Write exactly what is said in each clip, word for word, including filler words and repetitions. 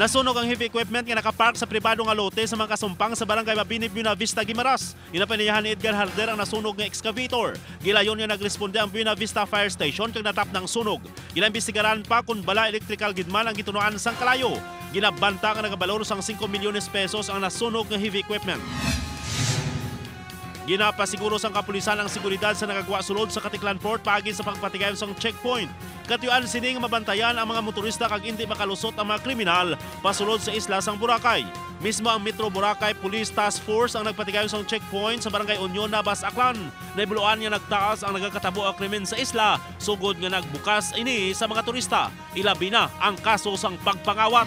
Nasunog ang heavy equipment nga nakapark sa pribado nga lote sa mga kasumpang sa Barangay Mabini, Buenavista, Guimaras. Ginapaniyahan ni Edgar Harder ang nasunog nga excavator. Gilayon nga nagresponde ang Buenavista Fire Station kag natapna ang sunog. Ginaimbestigaran pa kon bala electrical gid man ang gitunoan sang kalayo. Ginabanta nga nagabalor sang singko milyones pesos ang nasunog nga heavy equipment. Ginapasiguro sang kapulisan ang seguridad sa nagagwa sulod sa Caticlan Port paagi sa pagpatigayon sang checkpoint. Katuyuan sini nga mabantayan ang mga motorista kag indi makalusot ang mga kriminal pasulod sa isla sang Boracay. Mismo ang Metro Boracay Police Task Force ang nagpatigayon sang checkpoint sa Barangay Union, Nabas, Aklan. Nahibaluan nga nagtaas ang nagakatabo nga krimen sa isla sugod nga nagbukas ini sa mga turista, ilabi na ang kaso sang pagpangawat.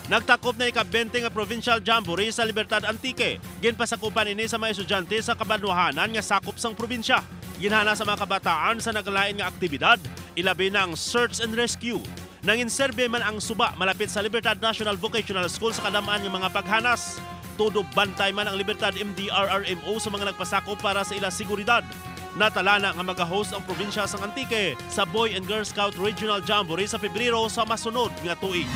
Nagtakop na ika-twenty nga Provincial Jamboree sa Libertad, Antique. Ginpasakupan ini sa mga estudyante sa kabanwahanan nga sakop sang probinsya. Ginhana sa mga kabataan sa nagalain nga aktibidad, ilabi na ang search and rescue. Nanginserbe man ang suba malapit sa Libertad National Vocational School sa kadam-an nga mga paghanas. Todo bantay man ang Libertad M D R R M O sa mga nagpasakop para sa ila seguridad. Natalana nga magahost ang probinsya sang Antique sa Boy and Girl Scout Regional Jamboree sa Pebrero sa masunod nga tuig.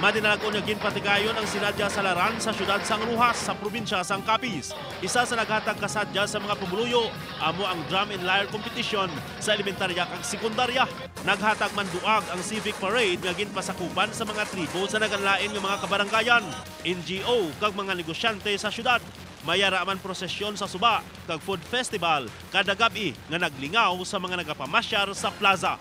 Madinalag-on nga ginpatigayon ang sinadya sa laran sa siyudad sang Roxas sa probinsya sang Capiz. Isa sa naghatag kasadya sa mga pumuluyo amo ang drum and lyre competition sa elementarya kag sekundarya. Naghatag man duag ang civic parade nga ginpasakupan sa mga tribo sa nagalain nga mga kabarangayan, N G O, kag mga negosyante sa siyudad. May ara man prosesyon sa suba kag food festival kada gab-i nga naglingaw sa mga nagapamasyar sa plaza.